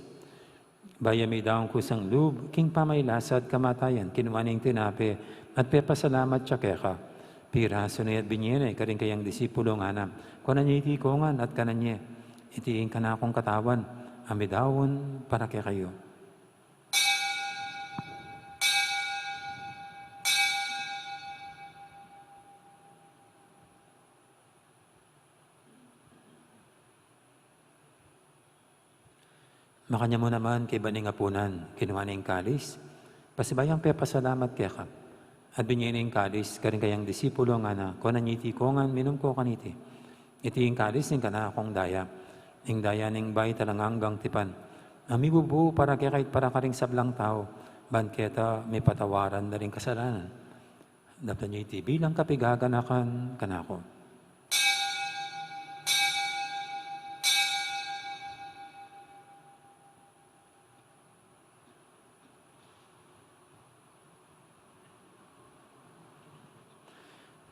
Bayu ya midaun kusang lub king pamagkasakit at kamatayan, kinua ne ing tinape at pepasalamat ya keka. Pirasu ne at binye ne karing kayang disipulo, ngana, kunan ye iti kongan at kanan ye, iti ing kanakung katawan a midaun para kekayu. Makanyan mu naman kaibat ning apunan, kinua ne ing kalis, pasibayu yang pepasalamat keka, at binye ne ing kalis karing kayang disipulo, ngana, kunan ye iti kongan, minum ko kaniti. Iti ing kalis ning kanakung daya, ing daya ning bayu at alang anggang tipan, a mibubu para kekayu at para karing sablang tau, ban keta mipatawaran la ring kasalanan. Daptan ye iti bilang kapaganakan kanaku.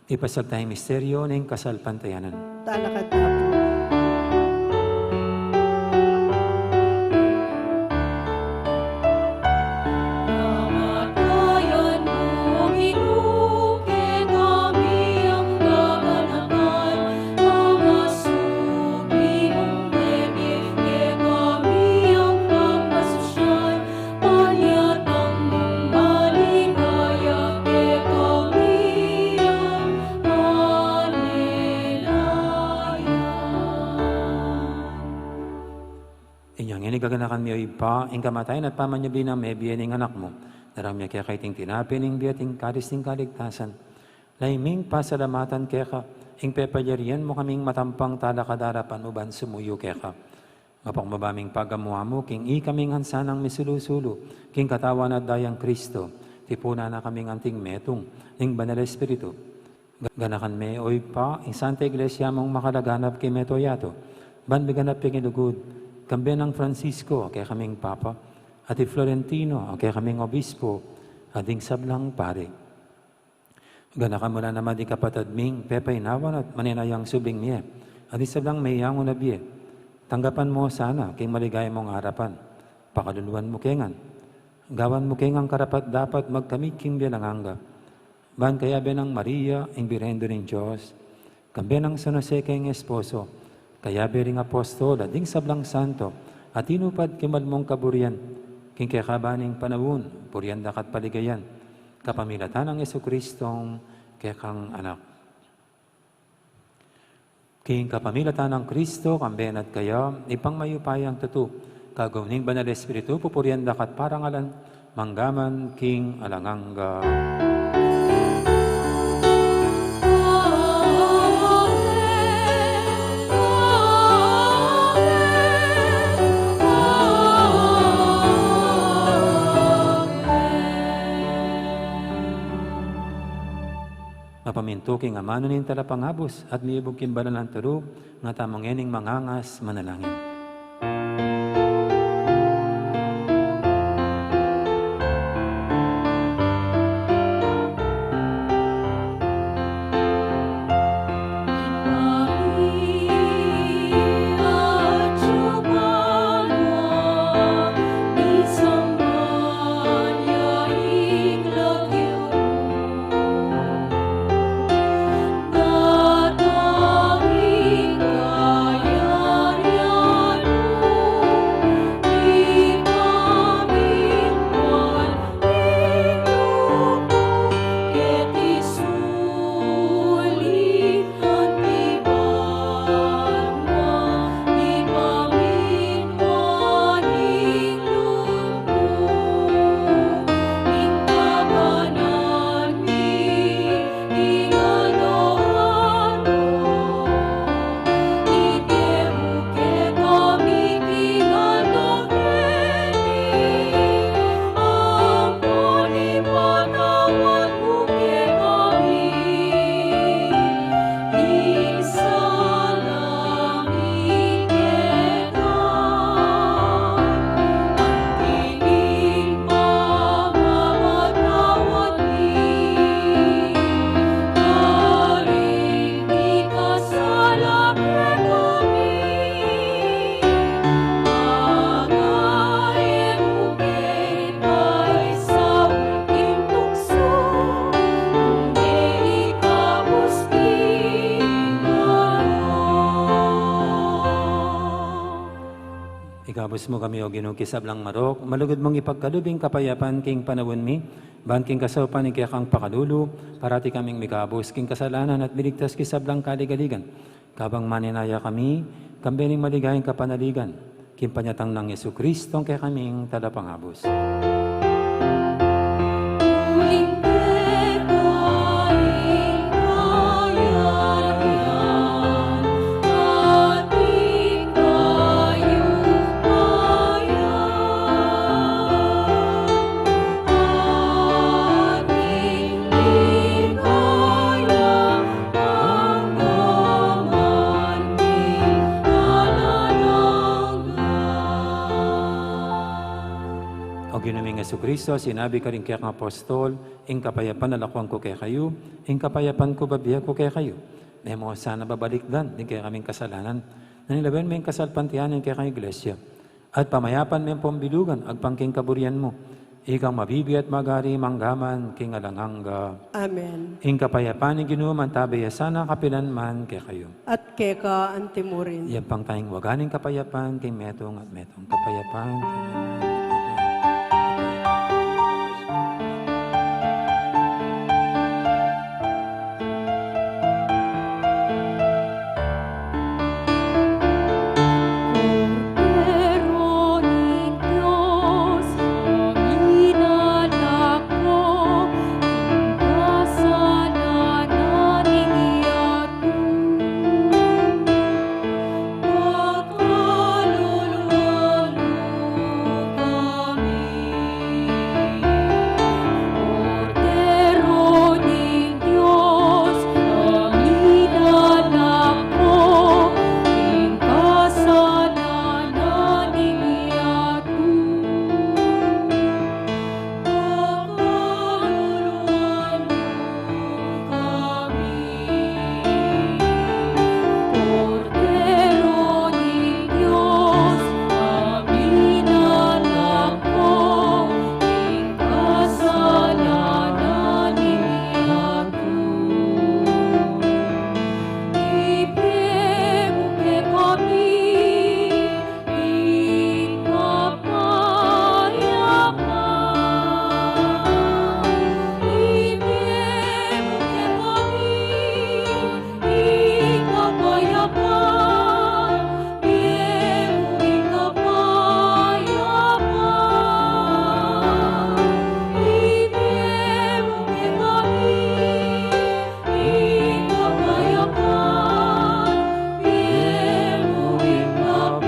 Ipasiag taya ing misteryu ning kasalpantayanan. Talakad na pu. Inya ngeni gaganakan mi, o Ibpa, ing kamatayan at pamanyubli nang mebie ning Anak mu. Darang mi keka iting tinape ning bie at ing kalis ning kaligtasan. Lalu ming pasalamatan keka ing pepalyarian mu kaming matampang talakad king arapan mu ban sumuyu keka. Mapakumbaba ming pagamu-amu king ikaming hansanang misulu-sulu king katawan at dayang Kristo, tipunan na kaming anting metung ning Banal Espiritu. Ganakan me, o Ibpa, ing Santa Iglesia mung makalaganap king mabilug a yatu, ban miganap ya king lugud, kambe nang Francisco a kekaming Papa, at i Florentino a kekaming Obispo, at ding sablang pari. Ganakan mu la naman ding kapatad ming pepainawan at manenayang subling mie, at ding sablang meyangu na bie. Tanggapan mu sana king maligaya mung arapan. Pakaluluan mu ke ngan. Gawan mu ke ngan karapat-dapat magkamit king bie alang angga. Ban kayabe nang Maria, ing Birhen Indu ning Dios, kambe nang San Jose a kayang esposo, kayabe ring apostol at ding sablang santo a tinupad king mal mung kaburian king kekaba ning panaun, purian da ka at paligayan, kapamilatan nang Jesucristong kekang Anak. King kapamilatan nang Kristo, kambe na at kaya, Ibpang mayupayang tutu, kagum ning Banal Espiritu, pupurian da ka at parangalan, mangga man king alang angga. Mapamintu king amanu ning Talapangabus at miyubug king banal nang turu, nga tamu ngening mangangas manalangin. Mu kami, O Ginu, king sablang marok, malugud mung ipagkalub ing kapayapan king panaun mi, ban king kasaupan ning kekang pakalulu, parati kaming mikabus king kasalanan at miligtas king sablang kaligaligan. Kabang maninaya kami, kambe ning maligayang kapanaligan, king panyatang nang Jesucristo, a kekaming Talapangabus. O Ginu ming Jesucristo, sinabi mu karing kekang apostol, ing kapayapan lakuan ku kekayu, ing kapayapan ku bibie ku kekayu. E mu sana babalikdan ding kekaming kasalanan, nune lawen mu ing kasalpantayanan ning kekang Iglesia. At pamayapan me ampong bilugan agpang king kaburian mu. Ikang mabibie at magari mangga man king alang angga. Amen. Ing kapayapan ning Ginu mantabe ya sana kapilan man kekayu. At keka antimurin. Yampang tayang wagan ing kapayapan king metung at metung. Kapayapan king metung. Kordero ning Dios, a minalako king kasalanan ning yatu. Pakaluluan mu kami. Kordero ning Dios, a minalako king kasalanan ning yatu. Pakaluluan mu kami. Kordero ning Dios, a minalako king kasalanan ning yatu. Ibie mu kekami ing kapayapan. Ibie mu kekami ing kapayapan. Ibie mu ing kapayapan. Ibie mu kekami ing kapayapan, ibie mu ing kapayapan.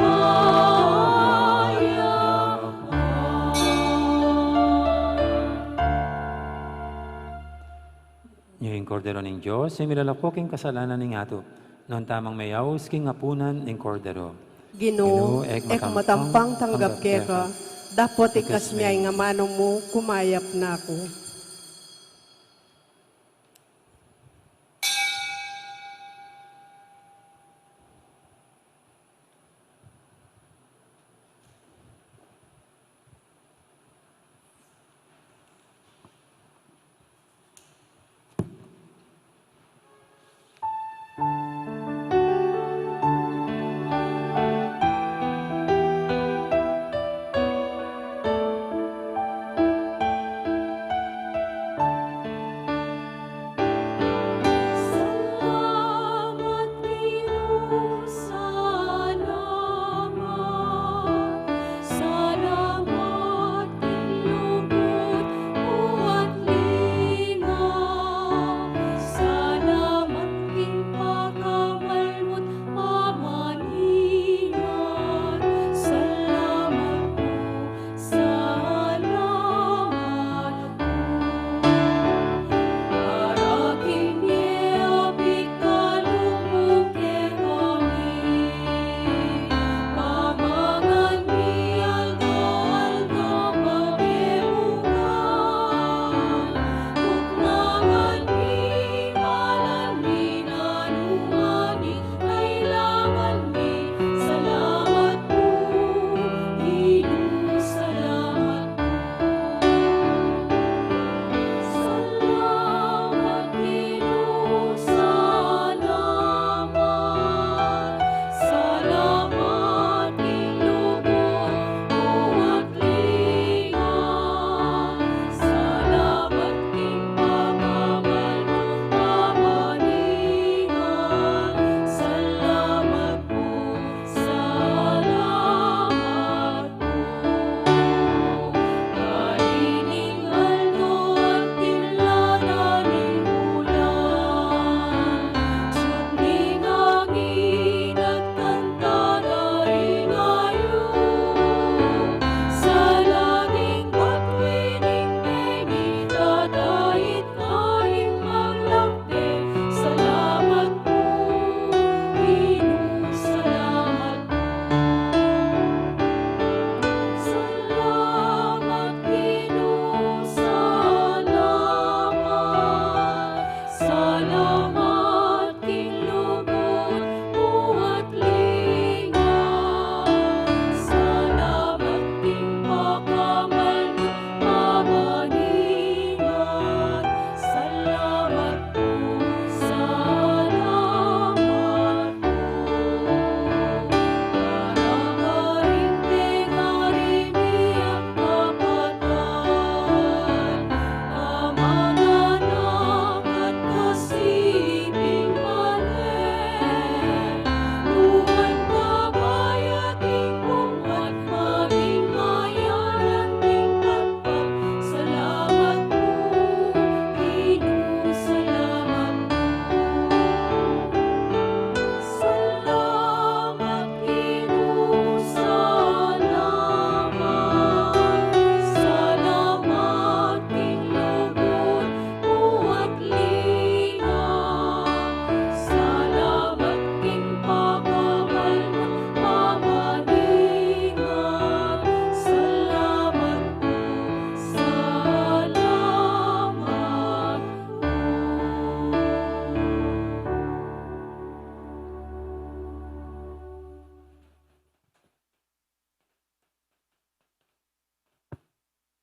Ini ing Kordero ning Dios, a milalako king kasalanan ning yatu. Nuan tamung meyaus king apunan ning Kordero. Ginu, Ginu, e ku matampang tanggap keka, dapot ikasmi ing amanu mu, kumayap na ku.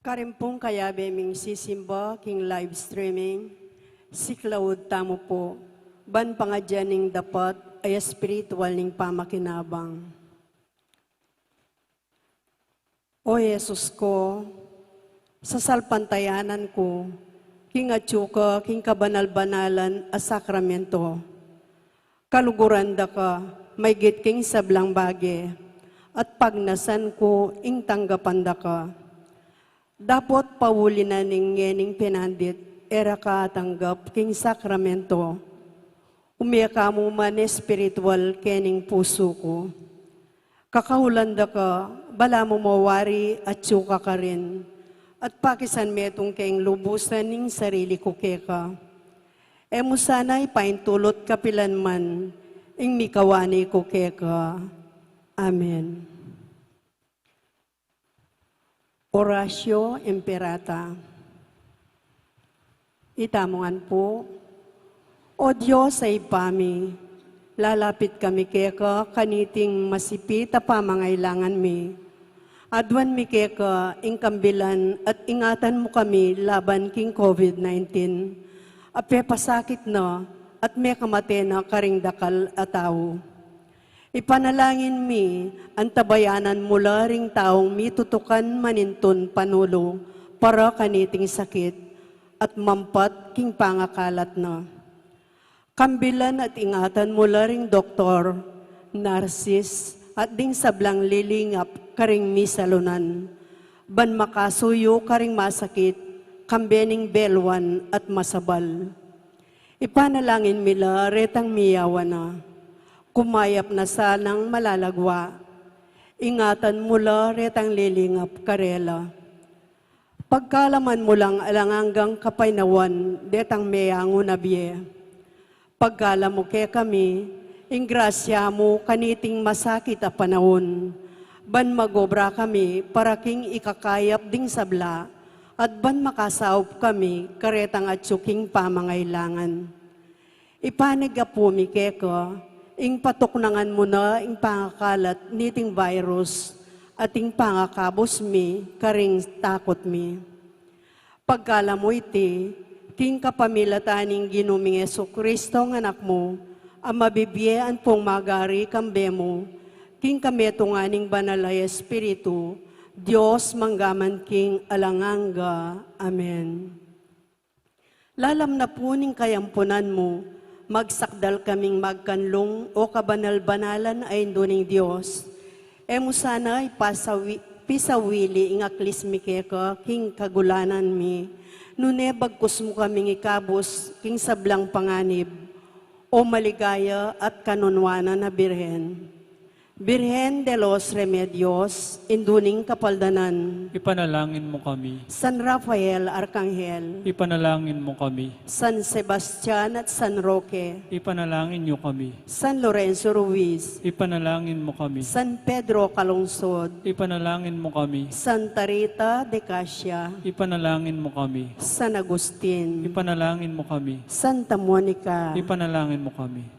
Karin pung kayabe ming sisimba king live streaming, siklaud tamu pu ban pangadyan ing dapat a espiritual ning pamakinabang. O Jesus ko, sasalpantayanan ku king atyu ka king kabanal-banalan a sakramento. Kaluguran da ka maygit king sablang bage, at pagnasan ku ing tanggapan da ka. Dapot pauli na ning ngening penandit e ra ka atanggap king sakramento, ume ka mu man espiritual kening pusu ku. Kakaulan da ka, balamu mawari atyu ka karin, at pakisan metung keng lubusan ing sarili ku keka. E mu sana ipaintulut kapilan man ing mikawani ku keka. Amen. Oratio Imperata. Itamu ngan pu. O Dios a Ibpa mi, lalapit kami keka kaniting masipit a pamangailangan mi. Aduan mi keka ing kambilan at ingatan mu kami laban king COVID nineteen a pepasakit na at mekamate na karing dakal a tau. Ipanalangin mi, antabayanan mu la ring taung mitutukan manintun panulu para kaniting sakit at mampat king pangakalat na. Kambilan at ingatan mu la ring doktor, narsis, at ding sablang lilingap karing misalunan, ban makasuyu karing masakit, kambe ning beluan at masabal. Ipanalangin mi la retang miyawa na, kumayap na sanang malalagwa. Ingatan mu la retang lilingap karela. Pagkalaman mu lang alang anggang kapaynawan detang meyangu na bie. Pagkalamu kekami ing grasya mu kaniting masakit a panaun, ban magobra kami para king ikakayap ding sabla, at ban makasaup kami karetang atyu king pamangailangan. Ipanyawad mi keka ing patuknangan mu na ing pangakalat niting virus at ing pangakabus mi karing takut mi. Pagkalamu iti, king kapamilatan ning Ginu ming Jesucristo a Anak mu, a mabibie ampong magari kambe mu, king kametungan ning Banal a Espiritu, Dios mangga man king alang angga. Amen. Lalam na pu ning kayampunan mu, magsakdal kaming magkanlung, o kabanal-banalan a Indu ning Dios. E mu sana ipasawi-, pisawili ing aklis mi keka king kagulanan mi, nune bagkus mu kaming ikabus king sablang panganib, o maligaya at kanunwanan a Birhen. Birhen de los Remedios, Indu ning Kapaldanan. Ipanalangin mu kami. San Rafael Arkanghel. Ipanalangin mu kami. San Sebastian at San Roque. Ipanalangin yu kami. San Lorenzo Ruiz. Ipanalangin mu kami. San Pedro Calungsod. Ipanalangin mu kami. Santa Rita de Casia. Ipanalangin mu kami. San Agustin. Ipanalangin mu kami. Santa Monica. Ipanalangin mu kami.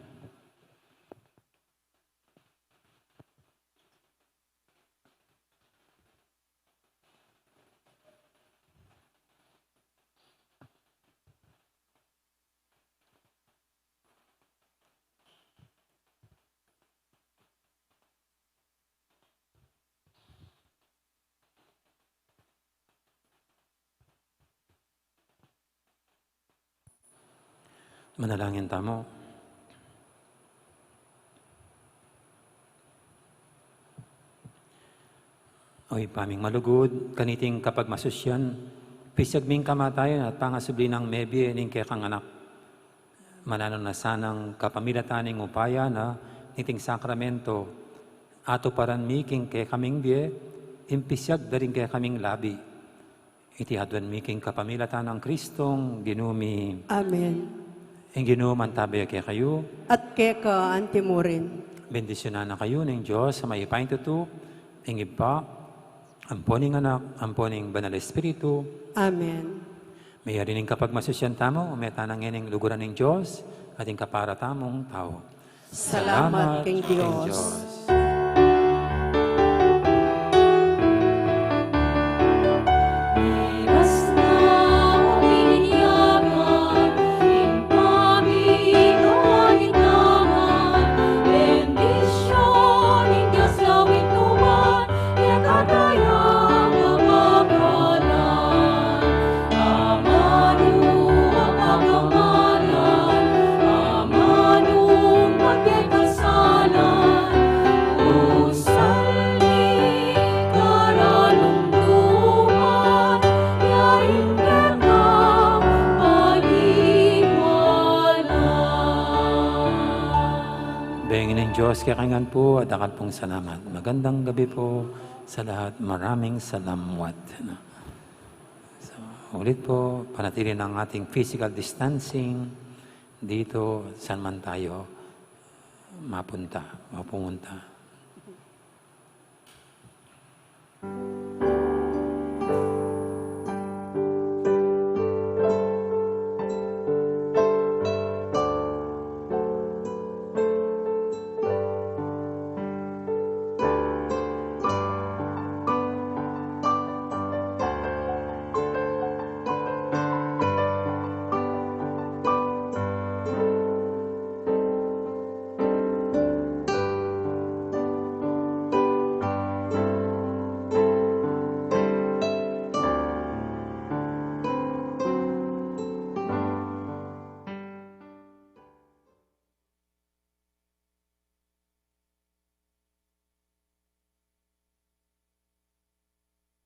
Manalangin tamu. O Ibpa ming malugud, kaniting kapagmasusyan, pisyag ming kamatayan at pangasubli nang mebie ning kekang Anak. Mananu na sanang kapamilatan ning upaya na niting sakramento, atuparan mi king kekaming bie ing pisyag da ring kekaming labi. Iti aduan mi king kapamilatan nang Kristong Ginu mi. Amen. Ing Ginu mantabe ya kekayu. At keka antimurin. Bendisyunan na kayu ning Dios a mayupaya king tutu, ing Ibpa, ampo ning Anak, ampo ning Banal a Espiritu. Amen. Meyari ning kapagmasusyan tamu, ume tana ngening luguran ning Dios, at ing kapara tamung tau. Salamat king Dios. Bengin ng Diyos, kaya kanyan po, at dakal pong salamat. Magandang gabi po sa lahat. Maraming salamat. So, ulit po, panatili ng ating physical distancing dito saan man tayo mapunta o pumunta.